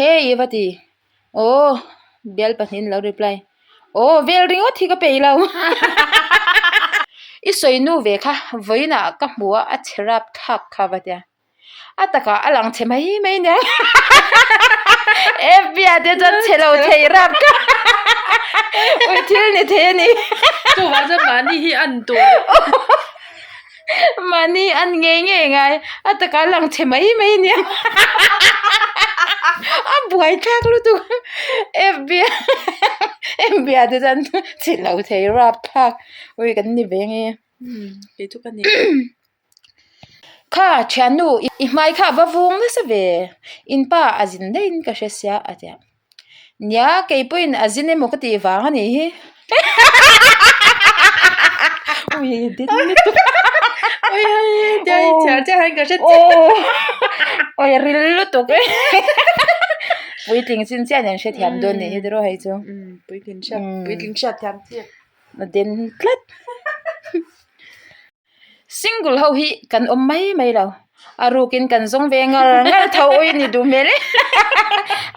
Hey i va ti. Aw bial pahnihin lo reply. Aw vel ringawt hi ka peih lo. I sawi nu ve kha vawiinah ka hmu a a chhe rap thlak kha va tia. A takah a lang chhe mai mai nia. FB ah te chuan chhe lo thei rap thlak. Ui thil ni thei a ni. Chuvang chuan mahni hi an tur. Mahni an ngei ngei ngai a takah a lang chhe mai mai nia a buai thlak lutuk FB FB ah te chuan chhe lo thei rap thlak ui kan ni ve nge kei chu ka ni kha thiannu i hmai kha a va vung nasa ve inpa a zin daih in ka hre sia a ti a. Nia, kei pawhin a zin emaw ka tih vang a nih hi. Ui, din lutuk. Ui, hei, tia i chhiar chiah hian ka hre chiah. Ui, a ril lutuk e. Puitling chin chiah nen hrethiam dawn nih hi tiraw hei chu. Puitling hriat, puitling hriat thiam chi. A den tlat. Single ho hi kan awm mai mai lo, a rukin kan zawng ve ngar ngar tho ui ni duh hmel e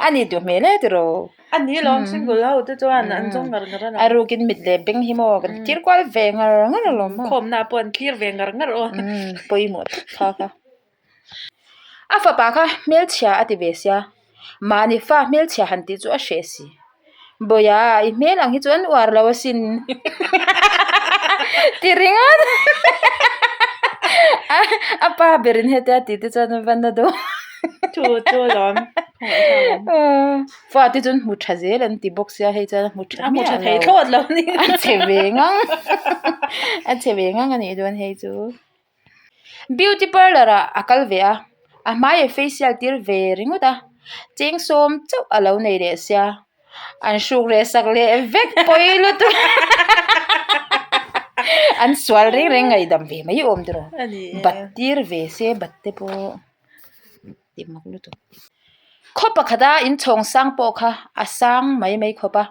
a ni duh hmel e tiraw. A ni lawm single ho te chuan an zawng ngar ngar a lo. A rukin mit leh beng hi maw kan thlir kual ve ngar ngar alawm maw. Khawmna pawh an thlir ve ngar ngar aw. Pawimawh tak kha kha. A fapa kha hmelchhia a ti ve sia, mahni fa hmelchhia han tih chu a hreh si. Bawia, i hmel ang hi chu an uar lo asin ti ringawt a pa berin hetia tih te chuan a va na dawn. Chu chu alawm. Fa te chuan hmu tha zel an ti bawk sia hei chuan a hmu tha A hmu tha thei thlawt lo a ni. A chhe ve ngang a chhe ve ngang a nih dawn hei chu. Beauty parlour ah a kal ve a, a hmai a facial tir ve ringawt a, cheng sawm chauh a lo nei leh sia, an hruk leh sak leh vek pawi lutuk an sual reng reng ngaihdam ve mai awm tiraw bat tir ve se bat te pawh tih mak lutuk. Khaw pakhata inchhawng sang pawh kha a sang mai mai khawp a.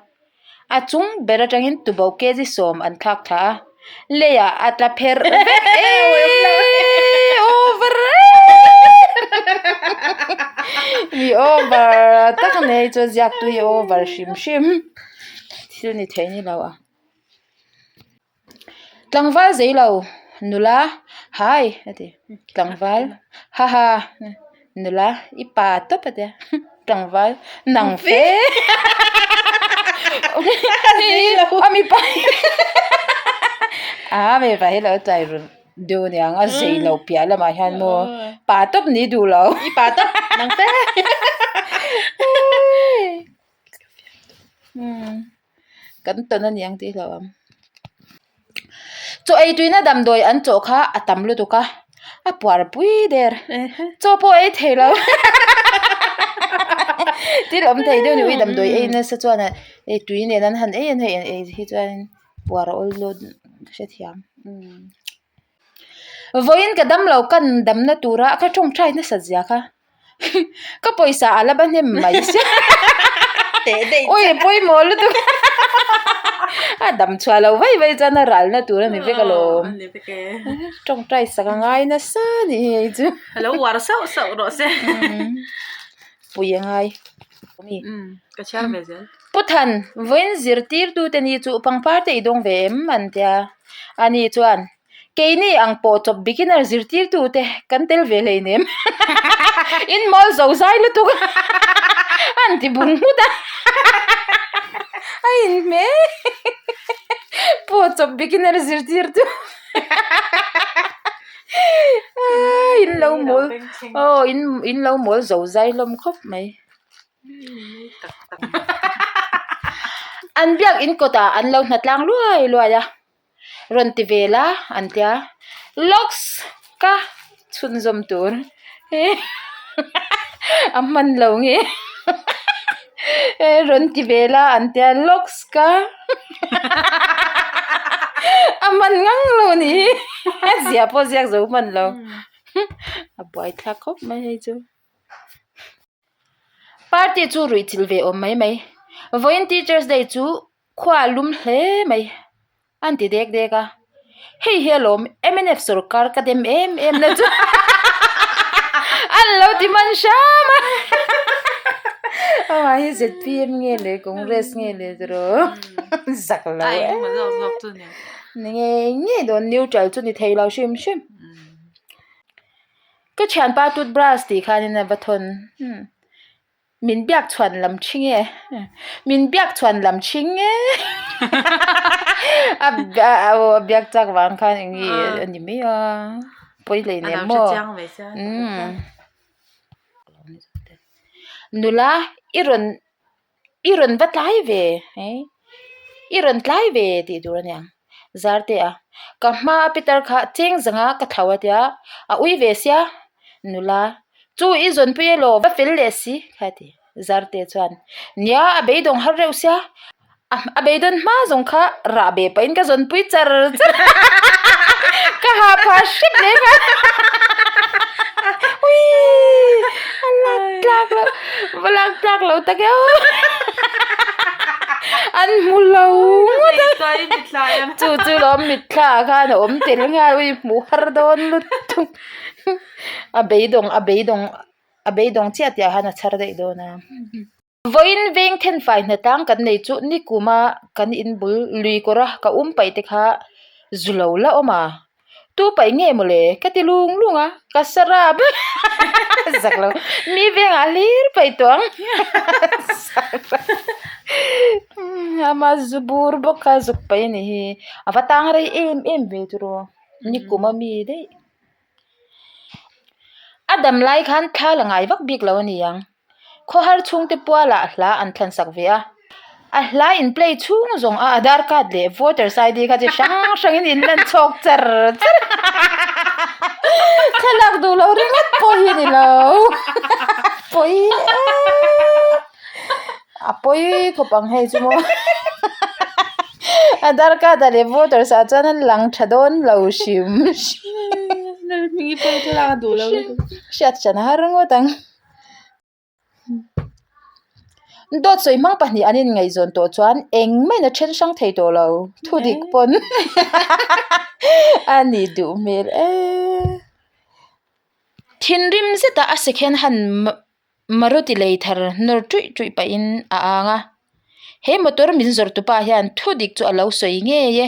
A chung ber atangin tuboh kg sawm an thlak thla a, leiah a tla pherh vek eeii over mi over tak a ni hei chuan ziaktu hi over hrim hrim thil ni thei ni lo a. Tlangval zei lo nula hai a ti tlangval haha nula i pa tawp a tia tlangval nang fe a mipa a mipa hi lo tlai run deuh aniang a zei lo piah lamah hian maw pa tawp ni duh lo i pa tawp nang fe Kan tawn a niang tih hlauh ang. Chaw ei tuina damdawi an chawh kha a tam lutuk a, a puar pui der. Chaw pawh ei thei lo. Thil awm thei deuh a ni ui damdawi ei nasa chuan ei tui nen an han ei an hei ei hi chuan puar a awl dawn ka hrethiam. Vawiin ka damlo kan damna tura ka tawngtai nasat zia kha ka pawisa a la ba hnem mai sia ui pawimawh lutuk a dam chhuah lo vai vai chuan a ralna tur a ni vek alawm tawngtai sak a ngai nasa a nih hi hei chu alo uar sauh sauh rawh se pui a ngai ka chhiar ve zel. Pu Than, vawiin zirtirtute ni chu pangpar te i dawng ve em? an ti a. Ani chuan, Keini ang pawh chawp beginner zirtirtute kan tel ve hleinem. In mawl zo zai lutuk a, an ti bung nghut a. A inhmeh pawh chawp beginner zirtirtu. In lo mawl, aw in lo mawl zo zai hlawm khawp mai. An biak in kawtah an lo hna tlang luai luai a rawn ti ve la an tia locks ka chhunzawm tur a hman lo nge rawn ti ve la an tia locks ka a hman ngang lo a nih hi a zia pawh ziak zo hman lo a buaithlak khawp mai hei chu. Party chu ruih chilh ve awm mai mai. Vawiin Teachers Day chu khua a lum hle mai an ti dek dek a. Hei hi alawm mnf sawrkar ka dem em em na chu an lo ti hman hram a. Amah hi ZPM nge le Congress nge le tiraw zak lo A engemaw zawk zawk chu ni. Ni ngei ngei dawn neutral chu ni thei lo hrim hrim. Ka thianpa toothbrush tih khanin a va thawn. Min biak chhuan lam thing e min biak chhuan lam thing e a a biak chak vang khan eng nge a ni mai a pawi hlei nem maw umm nula i rawn i rawn va tlai ve i rawn tlai ve tih tur a niang zarte a ka hma a pitar kha cheng zanga ka thlo a tia a ui ve sia nula chu i zawnpui elaw va fel leh si kha a ti zarte chuan nia a beidawng har reuh sia a beidawn hma zawng kha rah be pahin ka zawnpui char char ka ha phah hrep leh kha uii a lak tlak loh va lak tlak lo tak e aw an hmu lo ngawt a chu chu lawm mitthla ah khan a awm tel nghal ui hmuh har dawn lutuk a beidawng a beidawng a beidawng chiah tih ah khan a chhar daih dawn a. Vawiin veng thenfai hnatang kan nei chu nikuma kan inbul lui kawr a ka um paih te kha zu lo la awm a, tu paih nge maw le ka ti lung lung a, ka sa rap zak lo mi vengah hlir paih tawh ang ama zu bur bawk kha zuk paih a nih hi a va tang rei em em ve tiraw nikuma mi daih a dam lai khan thla la ngai vak bik lo a ni ang. Khawhar chhungte pualah hla an thlan sak ve a, a hla in play chhung zawng a Aadhaar card leh voters ID kha chi hrang hrangin in lan chhawk char char thlalak duh lo ringawt pawh hi ni lo pawi e a pawi khawp ang hei chu maw Aadhaar card ah leh voters ah chuan an lang tha dawn lo hrim hriat hran a har ngawt ang. Dawt sawi hmang pahnih an inngaihzawn tawh chuan engmah in a then hrang thei tawh lo thu dik pawn a nih duh hmel e. Thinrim zeta a second hand Maruti lei thar nawr ṭuih ṭuih pahin a ang a, he motor min zawrh tupa hian thu dik chu a lo sawi ngei e.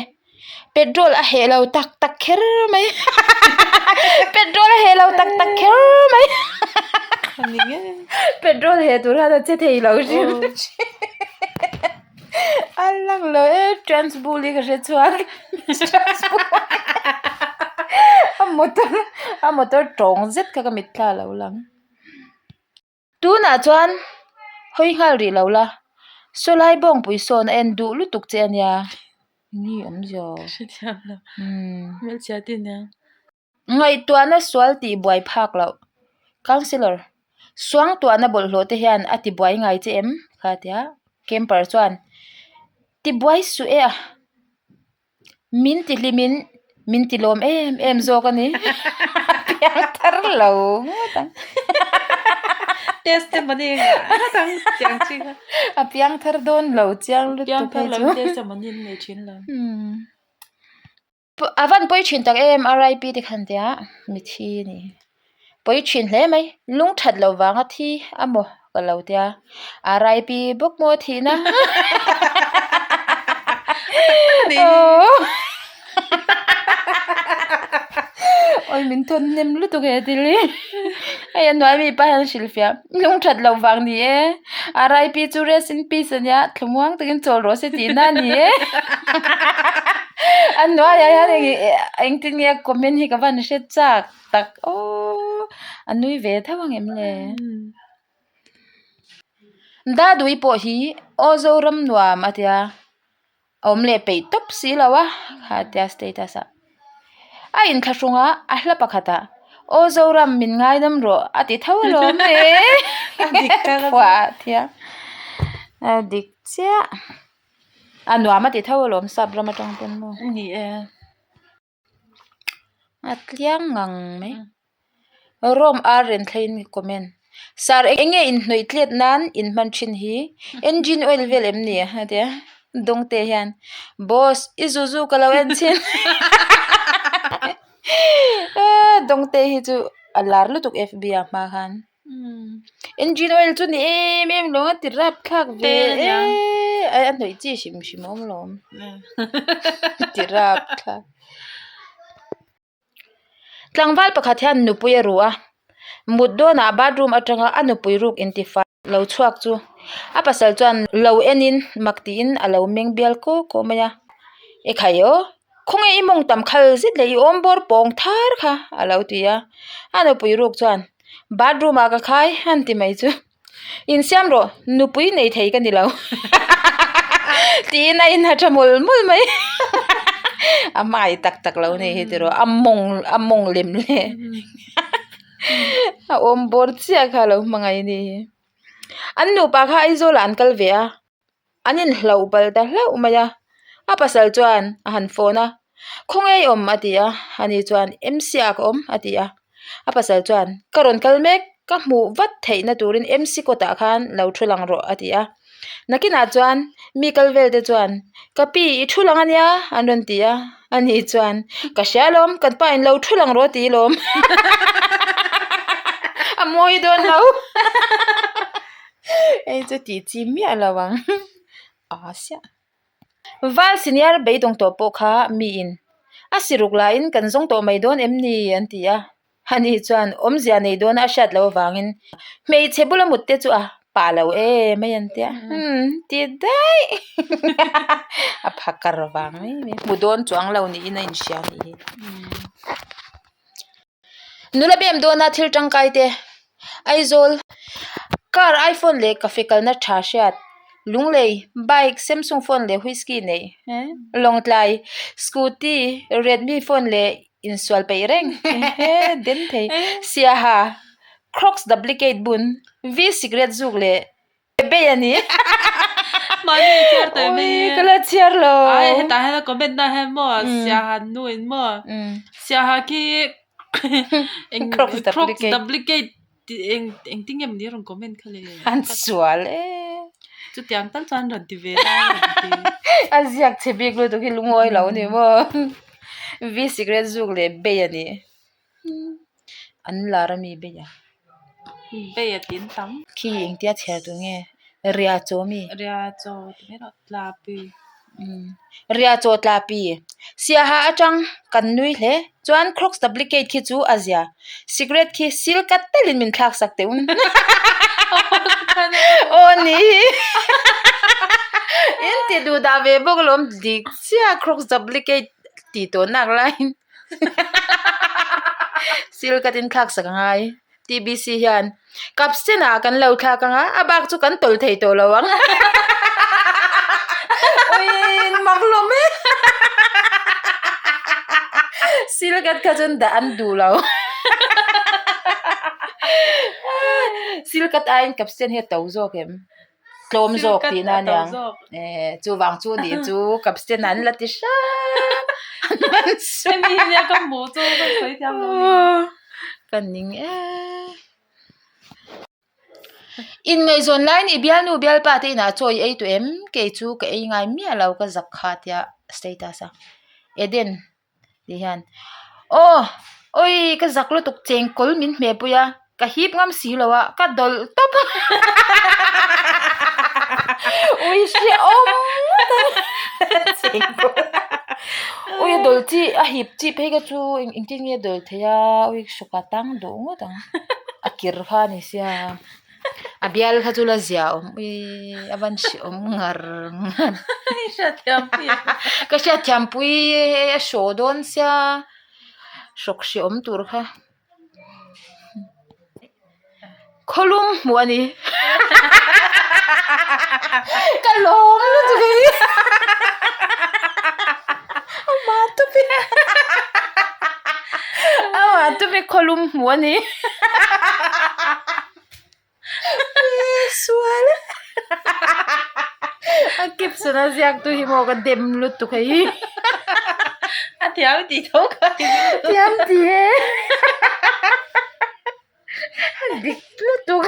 Petrol a heh lo tak tak kher mai petrol a heh lo tak tak kher mai petrol heh tur hian a che thei lo hrim a lang lo e transbull hi ka hre chhuak a motor a motor tawng zet kha ka mitthla a lo lang. Tunah chuan hawi nghal rih lo la, sawlai bawngpui sawn a en duh lutuk che a nia. Ni awmzia. Hrethiam lo. Hmelchhia te nia. Ngaihtuahna sual tih buai phak loh. Councillor, Suangtuahna bawlhhlawh te hian a ti buai ngai che em? Kha a ti a. Camper chuan, Ti buai suh e a. Min ti hlimin min ti lawm em em zawk a ni. A piang thar lo ngawt ang. Test te mawni ngawt ang tiang chi kha. A piang thar dawn lo chiang lutuk Piang thar lo test te mawni an nei thin lo. A van pawi thin tak em RIP te khan tia mithi a ni. Pawi thin hle mai lung that loh vanga thi a maw ka lo tia RIP bawk maw thihna awi min thawn hnem lutuk he thil hi hei a hnuai mi pa hian a hrilhfiah lung that loh vang ni e RIP chu rest in peace a nia thlamuang takin chawl rawh se tihna a ni e a hnuaiah hian engtin nge comment hi ka van hre chak. Tak aw a nui ve theuh ang em le? Dadui pawh hi aw Zoram nuam a tia a awm leh peih tawp si lo a kha tia status ah a inthlahrung a a hla pakhat ah aw Zoram min ngaidam rawh a ti tho alawm e phuah thiam a dik chiah a nuam a ti tho alawm sap ram atang pawn maw. Ni e. A tliang ngang mai Rome ar ren thleng in comment sir eng nge in hnawih tlet nan in hman thin hi engine oil vel em ni a tia dawngte hian boss i zu zu ka lo en chhin dawngte hi chu a lar lutuk F B ah hma khan. Engine oil chu ni em em lo a ti rap thlak ve e a hnawih chi hrim hrim a awm lo ti rap thlak. Tlangval pakhat hian nupui a ru a mut dawnah bathroom atanga a nupui ruk intifai lo chhuak chu a pasal chuan lo enin mak tiin a lo meng bial kawk kawk mai a ekhai aw khawnge i mawng tam khal zet leh i awm bawr pawng thar kha a lo ti a a nupui ruk chuan bathroom ah ka khai a han ti mai chu insiam rawh nupui nei thei ka ni lo tiin a inha tha mawlh mawlh mai a hmai tak tak lo nei hi tiraw a mawng a mawng lem leh. A awm bawr chiah kha a lo hmangaih a ni hi. An nupa kha Aizawl ah an kal ve a, an inhloh palh ta hlauh mai a. A pasal chuan a han phone a, Khawnge i awm? a ti a, ani chuan M_C ah ka awm a ti a. A pasal chuan ka rawn kal mek, ka hmuh vat theihna turin M_C kawtah khan lo thu lang rawh a ti a. Nakinah chuan mi kal vel te chuan ka pi i thu lang ania an rawn ti a ani chuan ka hria alawm kan pa in lo thu lang rawh a ti alawm a mawi dawn lo hei chu tih chi miah lo ang a siah. Val senior beidawng tawh pawh kha miin a siruk laiin kan zawng tawh mai dawn em ni an ti a. Ani chuan awmzia nei dawn a hriat loh avangin hmeichhe bula mut te chu a pah lo em mai an tia umm ti daih a phakar vang mai mai hmu dawn chuang lo niin a inhria a nih hi. Nula bem dawna thil tangkai te Aizawl car iPhone leh cafe kalna tha hriat Lunglei bike Samsung phone leh whisky neih Lawngtlai scooty Redmi phone leh insual peih reng den thei Siaha Crocs duplicate bun V cigarette zuk leh bei a ni Mahni i chhiar tawh em Ui ka la chhiar lo Ai hetah hian a comment na hian maw Siaha nu in maw Siaha khi eng Crocs Crocs duplicate tih eng engtin nge mawni a rawn comment kha le An sual e Chutiang tal chuan rawn ti ve lai a rawn ti. A ziak chhe bik lutuk hi lungawi lo a ni maw V cigarette zuk leh bei a ni. An lar a mi bei a. Bei a tin tam. Khi engtia chhiar tur nge? Ria chaw mi? Ria chaw ti mai rawh tla pi. Ria chaw tla pi. Siaha atang kan nui hle. Chuan Crocs duplicate khi chu a zia. Cigarette khi sil kat talin min thlak sak teh un. Aw ni hi. In ti duh dah ve bawk alawm dik chiah Crocs duplicate tih tawh nak laiin. Sil ka tin thlak sak angai T_B_C hian cup sen ah kan lo thlak anga a bak chu kan tawlh thei tawh lo ang ui mak hlawm e sil kat kha chuan dah an duh lo sil kat aiin cup sen hi a to zawk em. Tlawm zawk tihna a niang. Eh chuvang chu nih chu capstan an la ti hrang Hemi hi nia ka hmuh chu ka sawi thiam lo ni. Ka ning e. Inngaihzawn laiin i bialnu bialpa te inah chaw i ei tawh em? Kei chu ka ei ngai miah lo ka zak kha tia status a Eden tih hian aw awi ka zak lutuk chengkawl min hmeh pui a ka hip ngam si lo a ka dawlh tawp a ui hrehawm ngawt ang chengkawl ui a dawlh chi a hip chi phei kha chu engtin nge a dawlh theih a ui hrawk a tang duh ngawt ang a kir kha a ni sia. A bial kha chu la zia awm ui a van hre awm ngar ngar ka hriatthiam pui a hraw dawn sia hrawk hre awm tur kha khawlum hmuh a ni ka lawm lutuk e amah tawp e amah tawp e khawlum hmuh a ni. Sual a caption a ziak tu hi maw ka dem lutuk hei a thiam tih tho kha thiam tih e a dik lutuk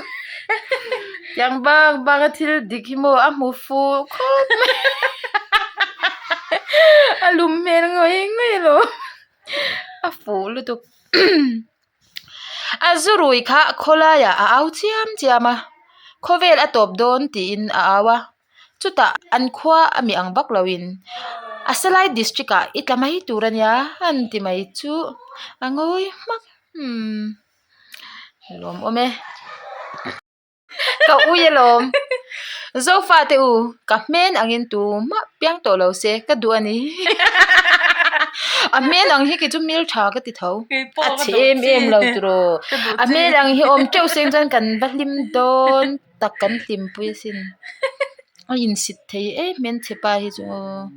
tiang bak bak a thil dik hi maw a hmu fuh khawp mai a lum hmel ngawih ngawih alawm a fuh lutuk. A zurui kha khawlaiah a au chiam chiam a, khawvel a tawp dawn tiin a au a. Chutah an khua a mi ang vak loin a Salai district ah i tla mai tur a nia an ti mai chu a ngawi hmak. Umm lawmawm e. Ka ui alawm. Zofa te u, ka hmel angin tumah piang tawh lo se ka duh a ni. A hmel ang hi kei chu hmel tha ka ti tho. A chhe em em lo tiraw. A hmel ang hi awm teuh seng chuan kan va hlim dawn tak kan hlimpui asin. A insit thei em hmelchhe pa hi chu aw.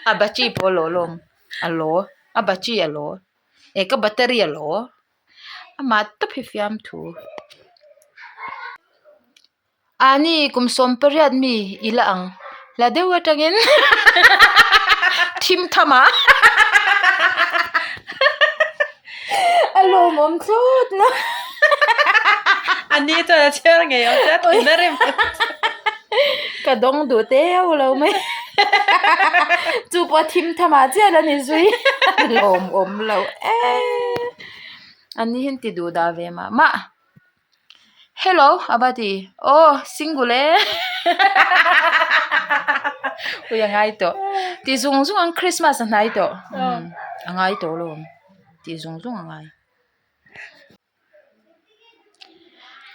A battery pawh a lawh lawm. A law. A battery a law. Eh ka battery a law amah tawp hi fiamthu ani kum 18 mi i la ang hla deuh atangin thim tham ah a lawmawm thlawt na ani chuan a chhiar ngei ang che a thin a rem ka dawng duh teuh lo mai chu pawh a thim tham ah chiah la ni zui lawmawm lo eee an ni hian ti duh dah ve mah mah hello a va ti aw single e ui a ngai tawh ti zung zung ang christmas a hnai tawh a ngai tawh alawm ti zung zung a ngai.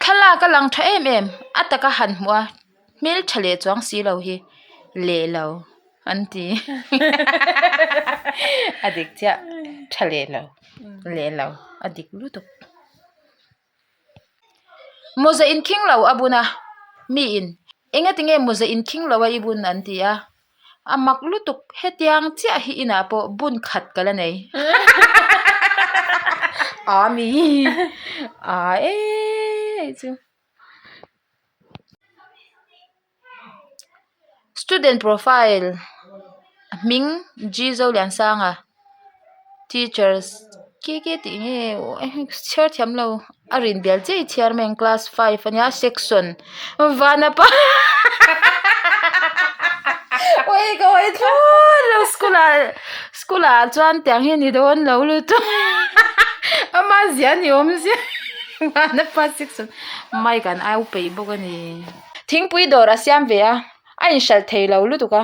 Thlalak a lang tha em em a taka han hmuh a hmel tha leh chuang si lo hi leh lo an ti a dik chiah tha leh lo leh lo a dik lutuk mawza inkhing lo a bun a mi in engatinge mawza inkhing lo a i bun an ti a. A mak lutuk hetiang chiah hi inah pawh bun khat ka la nei. A mi a e hei chu. Student profile hming G Zoliansanga teachers ke ke tih nge chhiar thiam lo a rin bial chiah i chhiar mai ang class 5 ania section vanapa ui ka hawi thlawt lo school ah school ah chuan tiang hi a ni dawn lo lutuk ama zia ni awm zia vanapa section mic an au peih bawk a ni thingpui dawr a siam ve a. A inhralh thei lo lutuk a,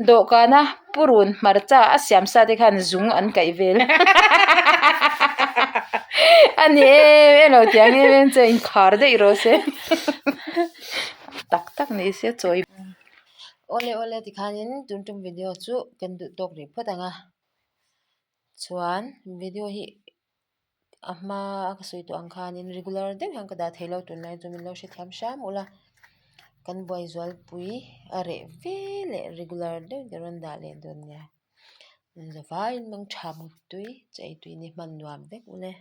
dawhkana purun hmarcha a siam sa te khan zung an kaih vel a ni em em lo tiang em em chuan inkhar daih rawh se tak tak ni se chawi awle awle tikhanin tun tum video chu kan duh tawk rih phawt ang a chuan video hi. A hma a ka sawi tawh ang khanin regular deuh hian ka dah thei lo tunlai chu min lo hrethiam hram ula kan buai zualpui a reh ve leh regular deuh te rawn dah leh dawn nia zavaiin mangtha muttui chaitui ni hman nuam vek ule.